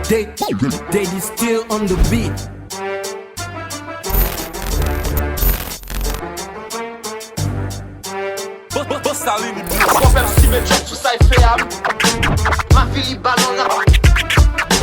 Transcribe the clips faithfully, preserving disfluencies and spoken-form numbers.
They, they is still on the beat. Bò, bò, bò, sa li menm. Fò fè m simen djòb sou sa y fè a. Mafili balon rap.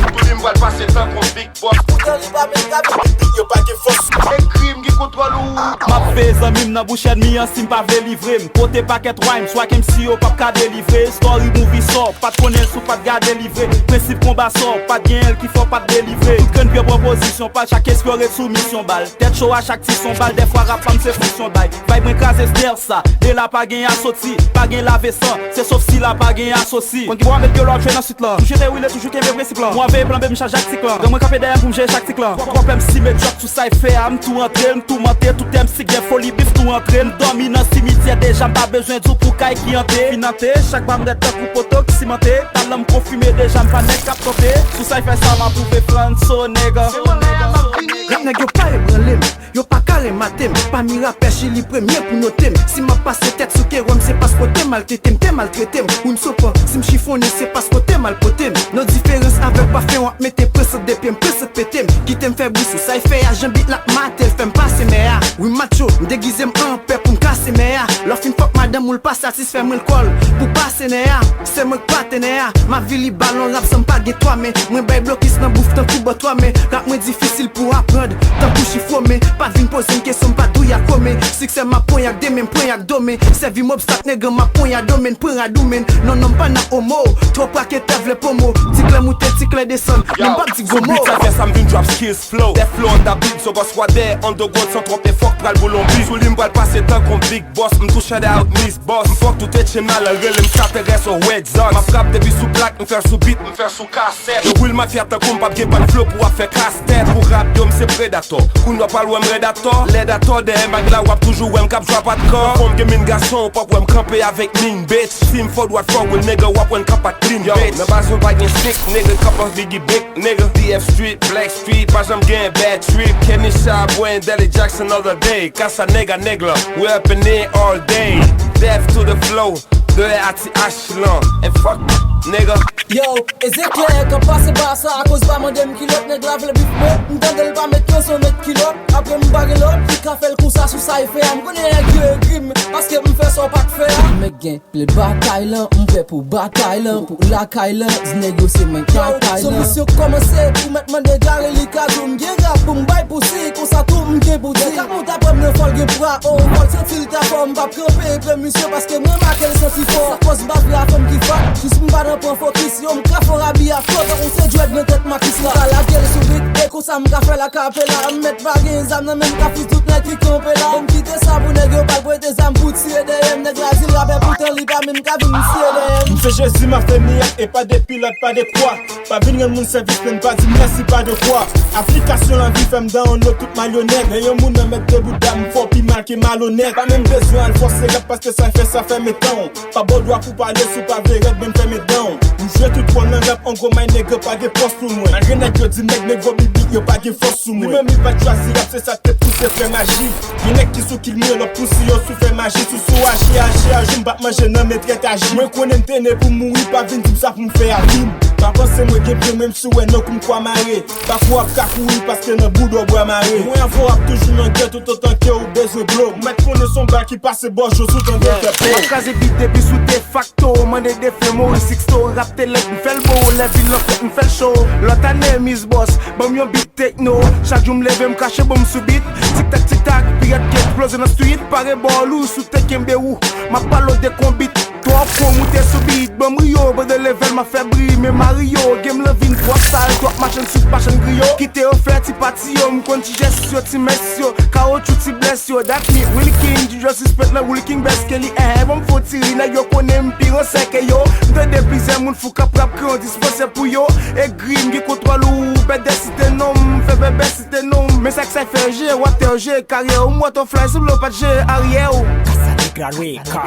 Pou li m pral pase tankou big boss. Poutan li pa menm ka vin big, yo pa gen fòs. Egri m gen kontwòl ou. M ap veye zanmi m nan bouch ènmi an si m pa vle livre m. Pote pakèt rhyme, swag M C yo p ap ka delivre. Story movie sò, pa t konnen l si w pa t gade livre. Prensip konba sò, pa t gen L ki fò pa t delivre. Tout grenn pye pran pozisyon, pa chak espyon ret sou misyon bal. Tèt cho a chak ti son bal, dèfwa rap pa m se fonksyon bay. Vibe mwen kraze stèl sa, de la pa gen asoti, pa gen lave san, se sof si la pa gen asosi. Konn ki bò a met yo lòt jwe nan swit lan. Toujou te wile, toujou kenbe prensip lan. Mwen veye plan B, m chaje ak tik lan. Gran mwen kanpe dèyè m pou m jere chak tik lan. Pwoblèm si met djòb sou sa y fè a, m tou antre, m tou mante, tout M C gen foli bif tou antre. M dòmi nan simityè deja, m pa bezwen di w pou kay ki ante. Fin ante, chak ba m rèd tankou poto k simante. Talan m konfime deja, m pa nèg k ap tante. Sou sa y fè sa, m apwouve Franso, nèg. Se mwen la m ap vini. Rap nèg yo pa ebranle m, yo pa ka remate m. Pami rapè Chili premye pou note m. Si m ap pase tèt sou kewòm, se paske w te maltrete m, te maltrete m. Wi, m sopan, si m chifonnen, se paske w te mal pote m. Non diferans avèk pafen w ap mete present de pye m, present pete m. Kite m fè bri sou sa y fè a, jan bit la ap mate l, fè m pase mè a. Wi, m macho, m degize m an pè pou m kase mè a. Lè w fin fòk madanm ou l pa satisfè, mwen l kò l pou pase nè a. Se mwen k patenè a. Mafili balon rap san m pa gen twa men. Mwen bay blokis nan bouf tankou bò twa men. Rap mwen difisil pou aprann, tankou chif women. Pa vin poze m kesyon, m pa dwe ak women. Siksè m ap ponyèt de men, m ponyèt do men. Sèvi m obstak nèg an, m ap ponyèt do men. Pran radou men. Non, non, m pa nan omo. Twòp raketè vle pwomo. Ti klè moute, ti klè desann. Men m p ap di gwo mo. Sou beat sa fè sa m vin drop skills flow. Death flow on the beat, so boss wa dè underground san twòp efò k pral boule on beat. Sou li m pral pase tankou on big boss, m tou shout out Miss Boss. M fòk tout etche mal, rele m sa te rès o Red Sox. M ap rap depi sou plak, m fè l sou beat, m fè l sou kasèt. Yo boule mafya tankou m p ap gen bann flow pou w ap fè kastèt. Pou rap yo m se predatò. Kounye w pral wè m rèd atò. Lèd atò dèyè mag la w ap toujou wè m k ap drop atkò. Fò m gen min gason, w p ap wè m kanpe avèk min bitch. Si m fò dwat fò real nèg w ap wè m kanpe ak clean bitch. Yo, nan baz mwen pa gen sneak nèg k ap anvi gi big nèg. D F Street, Black Street, pa janm gen bad trip. Kenny Chabwen, Delly Jackson all the day. Kasa nèg a nèg la, we up in it all day. Death to the flow, de A T H lan. And fuck, nigga. Yo, e zeklè k ap pase pa sa akoz pa mande m kilòt nèg la vle bif mwen. M tande l pa met yon son met kilòt. Apre m pa gen lòt ki ka fè l konsa sou sa y fè a. M konnen nèg yo egri m paske m fè sa w pa t fè a. Nèg gen Ple batay lan, m prè pou batay lan, pou lakay lan, di nèg yo se mwen k batay lan. Yo, sou misyon kòmanse, pou mèt mande gare li ka tou, m gen rap pou m bay pou si, konsa tou m gen pou di. Nèg ap monte apre m nan fò l gen bra, o, fò l santi l ta fò, m p ap kanpe pre misyon paske mwen make l santi fò. Sa k fòs m pa vle a fanm ki fat, jis m pa nan pran fokis, yo, m ka fò rabi a fò, tankou se djwèd nan tèt makis la. M ka lage l sou bit, e konsa m ka fè l akapela, m mèt pa gen zam nan men m ka fous tout nèg ki kanpe la. Bon, m kite sa pou nèg yo pa l prete zam pou tire dèyè m, nèg la di l rapè poutan li pa menm ka vin tire dèyè m. M se Jezi m ap fè mirak, e pa de pilòt, pa de kwa. Pa vin rann moun sèvis, men pa di m mèsi, pa de kwa. Aplikasyon lavi fè m download tout maryonèt. Men yon moun nan mèt de bouda m fò pi mal ke malonèt. Pa menm bezwen al fòse rap paske sa fè sa fè metan w. Pa ba w dwa pou pale si w pa vle rèd, men fèmen dan w. M jwe tout wòl nan rap, an gwo may nèg pa gen pòs pou mwen. Malgre nèg yo di nèg negro biblik, yo pa gen fòs sou mwen. Li menm li pa t chwazi rap, se sa k te pouse fè maji. Gen nèg ki sou kilmye lòt pou si yo sou fè maji. Sou sou aji, aji, aji, m p ap manje nan men trèt aji. Mwen konnen m te ne pou mouri, pa vin di m sa pou m fè avi m. Pa panse mwen gen pye, mwen m sou wè non kou m kwa mare. Pakou ap ka kouri paske nan boudò bwa mare. Mwen avè w ap toujou nan gè toutotan ke ou bezwen dlo. M mèt konnen s on bal ki pase bò Jojo tande kè po. M ap kraze bit depi sou de facto, mande defen Maurice Sixto, rap te lèd, m fè l bo, lè vin nan fèt, m fè l cho. Lòt ane, Miss Boss, ban m yon bit tekno. Chak jou m leve, m krache bon m sou bit. Tik tak, tik tak, pirat ki eksploze nan street. Pare bò lou, sou te kenbe ou. M ap pale w de konbit. Twòp kon moute sou bit, ban m riyo, bande level m ap fè bri, men Mario, game lan vin twò sal, twòp machann sik, machann griyo, kite yo fè ti pati yo, m konn ti jès yo, ti mès yo, kawotchou, ti blès yo, dat mi, Willy King, Junior Suspect nan Willy King bèske li, eh, eh, ban m fon ti ri, nèg yo konnen m pi ransè ke yo, m tande plizyè moun fou k ap rap, kre yon dispansè pou yo, egri, m gen kontwòl ou, bèdè site non m, fè bèbè site non m, men sa k sa fè je, watè je, karyè ou, m wè ton fly, sanble w pa t je, aryè ou. Kasa deklare, ka.